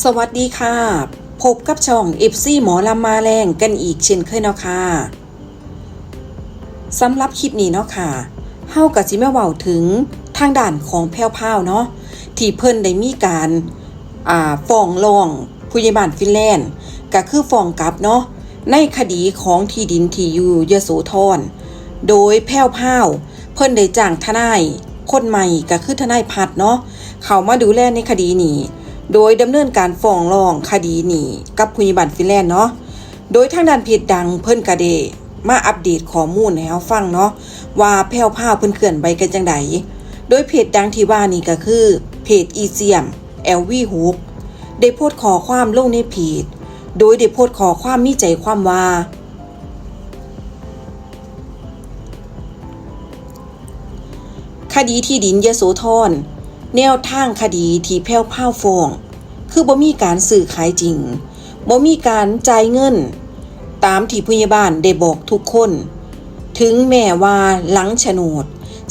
สวัสดีค่ะ พบกับช่อง เอฟซี หมอลำมาแรงกันอีกเช่นเคยเนาะค่ะ สำหรับคลิปนี้เนาะค่ะ เฮาก็สิมาเว้าถึงทางด้านของแพรวพราวเนาะ ที่เพิ่นได้มีการ อ่า ฟ้องร้องผู้ใหญ่บ้านฟินแลนด์ ก็คือฟ้องกลับเนาะ ในคดีของที่ดินที่อยู่ยโสธร โดยแพรวพราว เพิ่นได้จ้างทนายคนใหม่ ก็คือทนายพัดเนาะ เข้ามาดูแลในคดีนี้ โดยดำเนินการฟ้องร้องคดีนี้กับผู้ใหญ่บ้านฟินแลนด์เนาะ โดยทางด้านเพจดังเพิ่นก็ได้มาอัปเดตข้อมูลให้เฮาฟังเนาะ ว่าแพรวพราวเพิ่นเคลื่อนไหวกันจั่งใด โดยเพจดังที่ว่านี้ก็คือเพจอีเจียม แอลวี หก ได้โพสต์ข้อความลงในเพจ โดยได้โพสต์ข้อความมีใจความว่า คดีที่ดินยโสธร แนวทางคดีที่แพรวพราวฟ้อง คือบ่มีการซื้อขายจริง บ่มีการจ่ายเงินตามที่ผู้ใหญ่บ้านได้บอกทุกคน ถึงแม้ว่าหลังโฉนด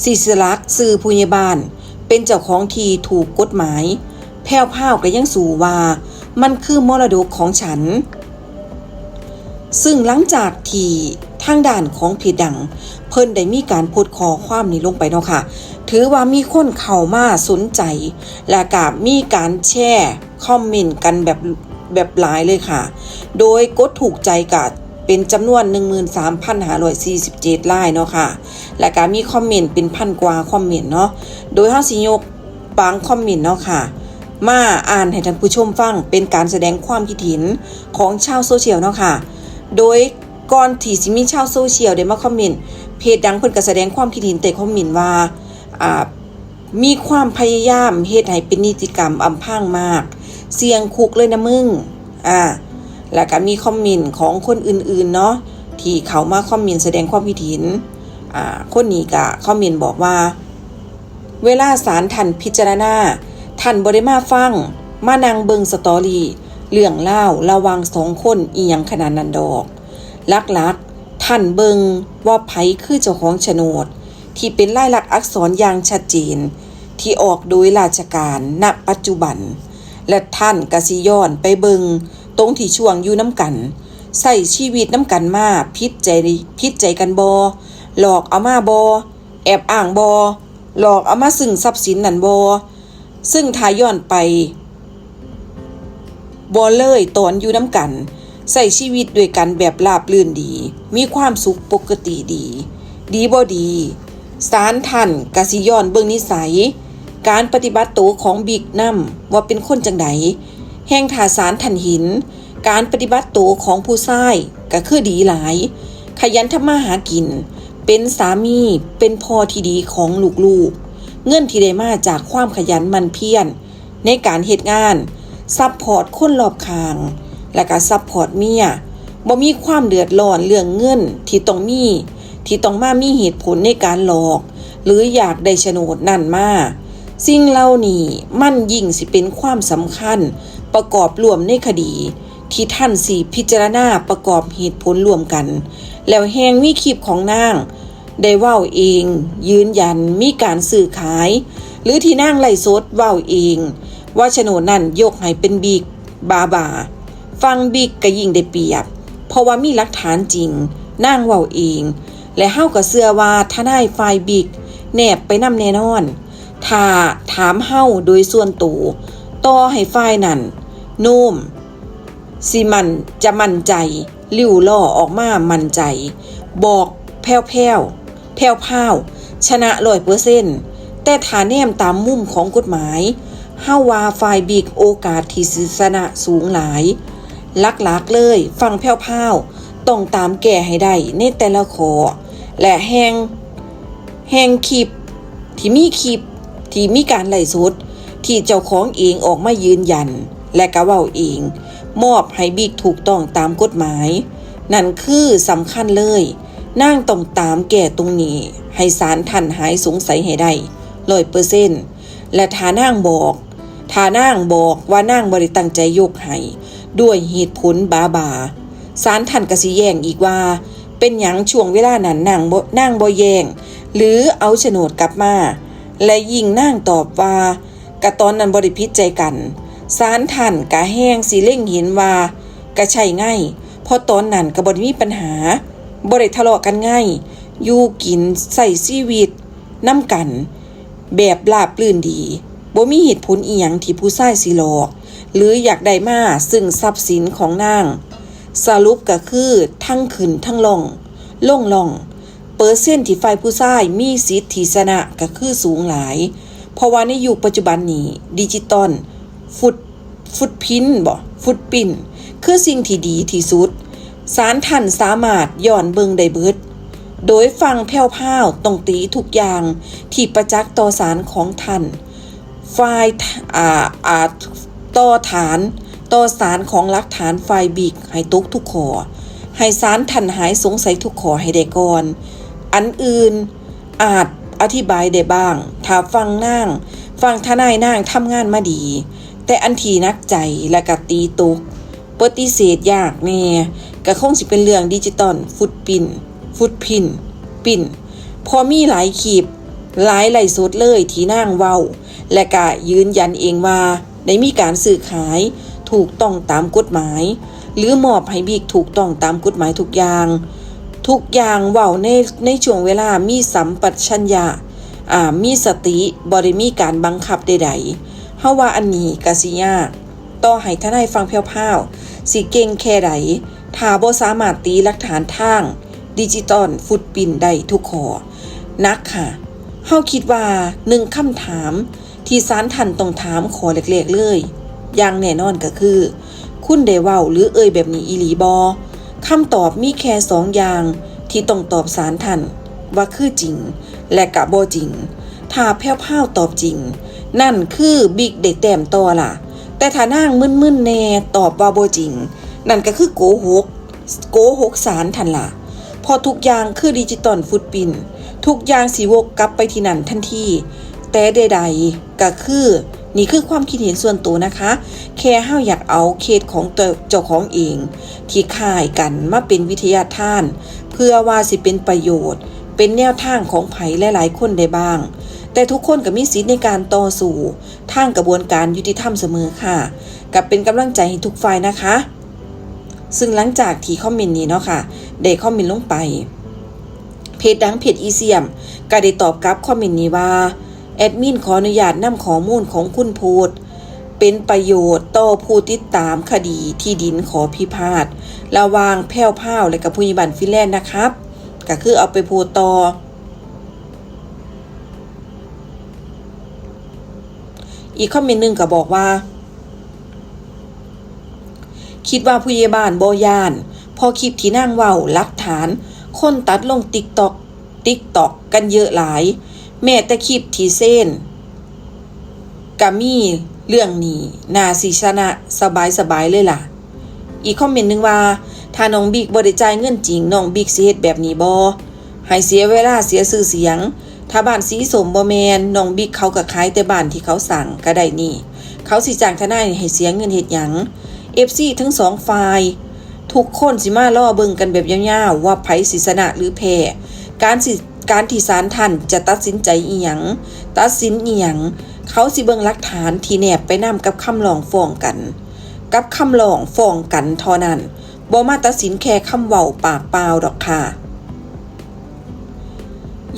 สิสลักชื่อผู้ใหญ่บ้านเป็นเจ้าของที่ถูกกฎหมาย แพรวพราวก็ยังสู้ว่ามันคือมรดกของฉัน ซึ่งหลังจากที่ทางด้านของเพจดัง เพิ่นได้มีการโพสต์ข้อความนี้ลงไปเนาะค่ะ ถือว่ามีคนเข้ามาสนใจ และก็มีการแชร์คอมเมนต์กันแบบ แบบหลายเลยค่ะ โดยกดถูกใจก็เป็นจำนวน หนึ่งหมื่นสามพันห้าร้อยสี่สิบเจ็ด รายเนาะค่ะ และก็มีคอมเมนต์เป็นพันกว่าคอมเมนต์เนาะ โดยเฮาสิยก บางคอมเมนต์เนาะค่ะ มาอ่านให้ท่านผู้ชมฟัง เป็นการแสดงความคิดเห็นของชาวโซเชียลเนาะค่ะ โดยก่อนที่สิมีชาวโซเชียลได้มาคอมเมนต์ เพจดังเพิ่นก็แสดงความคิดเห็นใต้คอมเมนต์ว่า อ่า มีความพยายามเฮ็ดให้เป็นนิติกรรมอำพรางมาก เสี่ยงคุกเลยนะมึง อ่า แล้วก็มีคอมเมนต์ของคนอื่นๆเนาะ ที่เข้ามาคอมเมนต์แสดงความคิดเห็น อ่า คนนี้ก็คอมเมนต์บอกว่า เวลาศาลท่านพิจารณา ท่านบ่ได้มาฟัง มานั่งเบิ่งสตอรี่เรื่องราวระหว่างสองคนอิหยังขนาดนั้นดอก หลักๆ ท่านเบิ่งว่าไผคือเจ้าของโฉนด ที่เป็นลายลักษณ์อักษรอย่างชัดเจน ที่ออกโดยราชการณปัจจุบัน และท่านก็สิย้อนไปเบิ่งตรงที่ช่วงอยู่นำกัน ใช้ชีวิตนำกันมา ผิดใจ ผิดใจกันบ่ หลอกเอามาบ่ แอบอ้างบ่ หลอกเอามาซึ่งทรัพย์สินนั่นบ่ ซึ่งถ้าย้อนไปบ่เลย ตอนอยู่นำกัน ใช้ชีวิตด้วยกันแบบราบรื่นดี มีความสุขปกติดี ดีบ่ดี ศาลท่านก็สิย้อนเบิ่งนิสัย การปฏิบัติโตของบิ๊กนำ ว่าเป็นคนจั่งใด แฮ่งถ้าศาลท่านเห็น การปฏิบัติโตของผู้ชายก็คือดีหลาย ขยันทำมาหากิน เป็นสามี เป็นพ่อที่ดีของลูกๆ เงินที่ได้มาจากความขยันหมั่นเพียรในการเฮ็ดงาน ซัพพอร์ตคนรอบข้าง และก็ซัพพอร์ตเมีย บ่มีความเดือดร้อนเรื่องเงินที่ต้องมี ที่ต้องมามีเหตุผลในการหลอก หรืออยากได้โฉนดนั่นมา สิ่งเหล่านี้มันยิ่งสิเป็นความสำคัญประกอบร่วมในคดี ที่ท่านสิพิจารณาประกอบเหตุผลร่วมกัน แล้วแฮ่งมีคลิปของนางได้เว้าเอง ยืนยันมีการซื้อขาย หรือที่นางไลฟ์สดเว้าเอง ว่าโฉนดนั้นยกให้เป็นบิ๊ก บาบา ฝั่งบิ๊กก็ยิ่งได้เปรียบ เพราะว่ามีหลักฐานจริง นางเว้าเอง และเฮาก็เชื่อว่าทนายฝ่ายบิ๊กแนบไปนำแน่นอน ถ้าถามเฮาโดยส่วนตัว ต่อให้ฝ่ายนั้นโน้ม สิมั่น จะมั่นใจ ริ้วล้อออกมามั่นใจ บอกแพรวๆ แพรวพราว ชนะร้อยเปอร์เซ็นต์ แต่ถ้าแนมตามมุมของกฎหมาย เฮาว่าฝ่ายบิ๊กโอกาสที่สิชนะสูงหลาย หลักๆ เลย ฝั่งแพรวพราวต้องตามแก้ให้ได้ในแต่ละข้อ และแฮ่ง แฮ่งคลิป ที่มีคลิป ที่มีการไลฟ์สด ที่เจ้าของเองออกมายืนยัน และก็เว้าเอง มอบให้บิ๊กถูกต้องตามกฎหมาย นั่นคือสำคัญเลย นางต้องตามแก้ตรงนี้ ให้ศาลท่านหายสงสัยให้ได้ร้อยเปอร์เซ็นต์ และถ้านางบอก ถ้านางบอกว่านางบ่ได้ตั้งใจยกให้ ด้วยเหตุผลบาบา ศาลท่านก็สิแย้งอีกว่า เป็นหยังช่วงเวลานั้นนางบ่ นางบ่แย้ง หรือเอาโฉนดกลับมา และยิ่งนางตอบว่า กะตอนนั้นบ่ได้ผิดใจกัน ສານທ່ານກະແຮ່ງຊິເລັງເຫັນວ່າກະໃຊ່ໄງ ເພາະຕອນນັ້ນກະບໍ່ໄດ້ມີປັນຫາ ບໍ່ໄດ້ທະເລາະກັນໄງ ຢູ່ກິນໃຊ້ຊີວິດນຳກັນແບບລາບລື່ນດີ ບໍ່ມີເຫດຜົນອີ່ຫຍັງທີ່ຜູ້ຊາຍຊິຫຼອກ ຫຼື ຢາກໄດ້ມາເຊິ່ງຊັບສິນຂອງນາງ. ສະຫຼຸບກະຄືທັງຂຶ້ນທັງລ່ອງ ລົງລ່ອງ ເປີເຊັນທີ່ຝ່າຍຜູ້ຊາຍມີສິດທີ່ຊະນະກະຄືສູງຫຼາຍ ເພາະວ່າໃນຍຸກປັດຈຸບັນນີ້ ດິຈິຕອນຟຸດ ຟຸດພິ້ນບໍ ຟຸດປິ້ນ ຄືສິ່ງທີ່ດີທີ່ສຸດ. ສານທ່ານສາມາດຍ້ອນເບິ່ງໄດ້ເບິດ ໂດຍຝັ່ງແພວພາວຕ້ອງຕີທຸກຢ່າງທີ່ປະຈັກຕໍ່ສານຂອງທ່ານ ຝ່າຍ ອ່າ ອ່າ ຕໍ່ຖານ ຕໍ່ສານຂອງຫຼັກຖານຝ່າຍບິກໃຫ້ຕົກທຸກຂໍ້ ໃຫ້ສານທ່ານຫາຍສົງໄສທຸກຂໍ້ໃຫ້ໄດ້ກ່ອນ. ອັນອື່ນອາດອະທິບາຍໄດ້ບ້າງ ຖ້າຝັ່ງນາງ ຝັ່ງທະນາຍນາງທຳງານມາດີ, ແຕ່ອັນທີ່ໜັກໃຈ ແລະ ກະຕີຕົກ ປະຕິເສດຍາກແນ່ ກະຄົງຊິເປັນເລື່ອງດິຈິຕອນຟຸດປິ້ນ ຟຸດພິ້ນ ປິ້ນ ເພາະມີຫຼາຍຄລິບ ຫຼາຍໄລຟ໌ສົດເລີຍທີ່ນາງເວົ້າ ແລະ ກະຢືນຢັນເອງວ່າໄດ້ມີການຊື້ຂາຍຖືກຕ້ອງຕາມກົດໝາຍ ຫຼື ມອບໃຫ້ບິກຖືກຕ້ອງຕາມກົດໝາຍທຸກຢ່າງ ທຸກຢ່າງເວົ້າໃນ ໃນຊ່ວງເວລາມີສຳປະຊັນຍະ ອາ ມີສະຕິ ບໍ່ໄດ້ມີການບັງຄັບໃດໆ. ເຮົາວ່າອັນນີ້ກະຊິຍາກ ຕໍ່ໃຫ້ທະນາຍຝັ່ງແພວພາວຊິເກັ່ງແຄ່ໃດ ຖ້າບໍ່ສາມາດຕີຫຼັກຖານທາງດິຈິຕອນຟຸດປິ້ນໄດ້ທຸກຂໍ້. ໜັກຄ່ະ. ເຮົາຄິດວ່າໜຶ່ງຄຳຖາມທີ່ສານທ່ານຕ້ອງຖາມຂໍ້ແລກໆເລີຍ ຢ່າງແນ່ນອນກະຄື ຄຸນໄດ້ເວົ້າ ຫຼື ເອີ່ຍແບບນີ້ອີ່ຫຼີບໍ່? ຄຳຕອບມີແຄ່ສອງຢ່າງທີ່ຕ້ອງຕອບສານທ່ານ ວ່າຄືຈິງ ແລະ ກະບໍ່ຈິງ. ຖ້າແພວພາວຕອບຈິງ ນັ້ນຄືບິກໄດ້ແຕ້ມຕໍ່ລະ, ແຕ່ຖ້ານາງມຶນໆແນ່ຕອບວ່າບໍ່ຈິງ ນັ້ນກະຄືໂກຫົກ ໂກຫົກສານຫັ້ນລະ ເພາະທຸກຢ່າງຄືດິຈິຕອນຟຸດປິ້ນ ທຸກຢ່າງຊິວົກກັບໄປທີ່ນັ້ນທັນທີ. ແຕ່ໃດໆກະຄື ນີ້ຄືຄວາມຄິດເຫັນສ່ວນໂຕນະຄະ ແຄ່ເຮົາຢາກເອົາເຄສຂອງເຈົ້າ ເຈົ້າຂອງເອງທີ່ຄ້າຍກັນມາເປັນວິທະຍາທານ ເພື່ອວ່າຊິເປັນປະໂຫຍດ ເປັນແນວທາງຂອງໃຜຫຼາຍໆຄົນໄດ້ບ້າງ. ແຕ່ທຸກຄົນກະມີສິດໃນການຕໍ່ສູ້ທາງກະບວນການຍຸຕິທຳສະເໝີຄ່ະ. ກະເປັນກຳລັງໃຈໃຫ້ທຸກຝ່າຍນະຄະ. ຊຶ່ງຫຼັງຈາກທີ່ຄອມເມັນນີ້ເນາະຄ່ະ ໄດ້ຄອມເມັນລົງໄປ ເພຈດັງເພຈອີ່ສຽມກະໄດ້ຕອບກັບຄອມເມັນນີ້ວ່າ ແອດມິນຂໍອະນຸຍາດນຳຂໍ້ມູນຂອງຄຸນໂພດ ເປັນປະໂຫຍດຕໍ່ຜູ້ຕິດຕາມຄະດີທີ່ດິນຂໍ້ພິພາດລະຫວ່າງແພວພາວ ແລະ ກະຜູ້ໃຫຍ່ບ້ານຟິນແລນນະຄັບ. ກະຄືເອົາໄປໂພດຕໍ່. ອີກຄອມເມັນໜຶ່ງກະບອກວ່າ ຄິດວ່າຜູ້ໃຫຍ່ບ້ານບໍ່ຢ້ານ ເພາະຄລິບທີ່ນາງເວົ້າ ຫຼັກຖານຄົນຕັດລົງຕິກຕັອກ ຕິກຕັອກກັນເຍີະຫຼາຍ ແມ້ແຕ່ຄລິບທີ່ເຊນກະມີເລື່ອງນີ້ ໜ້າຊິຊະນະສະບາຍໆເລີຍລະ. ອີກຄອມເມັນໜຶ່ງວ່າ ຖ້ານ້ອງບິກບໍ່ໄດ້ຈ່າຍເງິນຈິງ ນ້ອງບິກຊິເຮັດແບບນີ້ບໍ່? ໃຫ້ເສຍເວລາເສຍຊື່ສຽງ. ຖ້າບ້ານສີສົ້ມບໍ່ແມ່ນ ນ້ອງບິກເຂົາກະຂາຍແຕ່ບ້ານທີ່ເຂົາສ້າງກະໄດ້ນີ້ ເຂົາຊິຈ້າງທະນາຍໃຫ້ເສຍເງິນເຮັດຫຍັງ? ເອັຟຊີທັງສອງຝ່າຍ ທຸກຄົນຊິມາລໍເບິ່ງກັນແບບຍາວໆ ວ່າໃຜຊິຊະນະຫຼືແພ້. ການຊິ ການທີ່ສານທ່ານຈະຕັດສິນໃຈອີ່ຫຍັງ ຕັດສິນອີ່ຫຍັງ ເຂົາຊິເບິ່ງຫຼັກຖານທີ່ແນບໄປນຳກັບຄຳຮ້ອງຟ້ອງກັນ ກັບຄຳຮ້ອງຟ້ອງກັນເທົ່ານັ້ນ. ບໍ່ມາຕັດສິນແຄ່ຄຳເວົ້າປາກເປົ່າດອກຄ່ະ.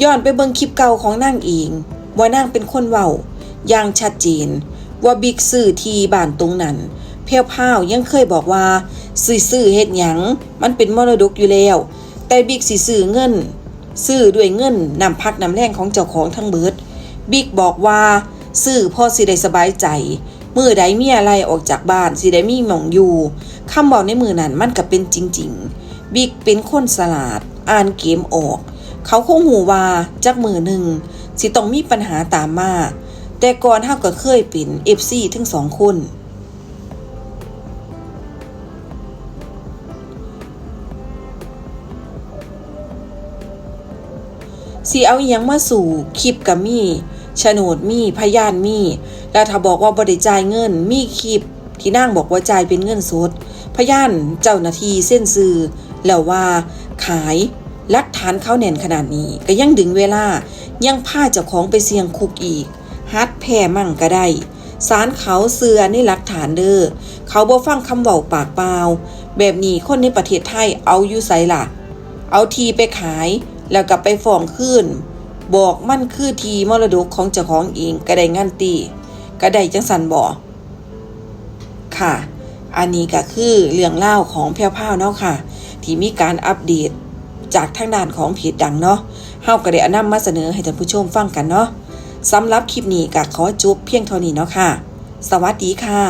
ຍ້ອນໄປເບິ່ງຄລິບເກົ່າຂອງນາງເອງ ວ່ານາງເປັນຄົນເວົ້າຢ່າງຊັດເຈນວ່າບິກຊື້ທີ່ບ້ານຕົງນັ້ນ. ແພວພາວຍັງເຄີຍບອກວ່າ ຊິຊື້ເຮັດຫຍັງ ມັນເປັນມໍລະດົກຢູ່ແລ້ວ ແຕ່ບິກຊິຊື້ເງິນ ຊື້ດ້ວຍເງິນນ້ຳພັກນ້ຳແຮງຂອງເຈົ້າຂອງທັງເບິດ. ບິກບອກວ່າ ຊື້ເພາະຊິໄດ້ສະບາຍໃຈ ມື້ໃດເມຍໄລ່ອອກຈາກບ້ານ ຊິໄດ້ມີໝ່ອງຢູ່. ຄຳເວົ້າໃນມື້ນັ້ນມັນກະເປັນຈິງໆ. ບິກເປັນຄົນສະຫຼາດ ອ່ານເກມອອກ. ເຂົາຄົງຮູ້ວ່າຈັກມື້ໜຶ່ງຊິຕ້ອງມີບັນຫາຕາມມາ. ແຕ່ກ່ອນເຮົາກະເຄີຍເປັນເອັຟຊີທັງສອງຄົນ. ຊິເອົາອີ່ຫຍັງມາສູ້? ຄລິບກະມີ, ໂສນດມີ, ພະຍານມີ. ແລ້ວຖ້າບອກວ່າບໍ່ໄດ້ຈ່າຍເງິນ, ມີຄລິບທີ່ນາງບອກວ່າຈ່າຍເປັນເງິນສົດ, ພະຍານເຈົ້າໜ້າທີ່ເຊັນຊື່ແລ້ວວ່າຂາຍ. ຫຼັກຖານເຂົາແໜ້ນຂະໜາດນີ້ ກະຍັງດຶງເວລາ, ຍັງພາເຈົ້າຂອງໄປສ່ຽງຄຸກອີກ. ຫັດແພ້ມັ້ງກະໄດ້. ສານເຂົາເຊື່ອໃນຫຼັກຖານເດີ້ ເຂົາບໍ່ຟັງຄຳເວົ້າປາກເປົ່າ. ແບບນີ້ຄົນໃນປະເທດໄທເອົາຢູ່ໃສລະ? ເອົາທີ່ໄປຂາຍ ແລ້ວກໍໄປຟ້ອງຄືນ ບອກມັນຄືທີ່ມໍລະດົກຂອງເຈົ້າຂອງເອງ ກໍໄດ້ເງິນຕິ ກໍໄດ້ຈັ່ງຊັ້ນບໍ? ຄ່ະ ອັນນີ້ກໍຄືເລື່ອງລາວຂອງແພວພາວເນາະຄ່ະ ທີ່ມີການອັບເດດຈາກທາງດ້ານຂອງເພຈດັງເນາະ ເຮົາກໍໄດ້ເອົານຳມາສະເໜີໃຫ້ທ່ານຜູ້ຊົມຟັງກັນເນາະ. ສຳລັບຄລິບນີ້ກໍຂໍຈົບພຽງເທົ່ານີ້ເນາະຄ່ະ ສະຫວັດດີຄ່ະ.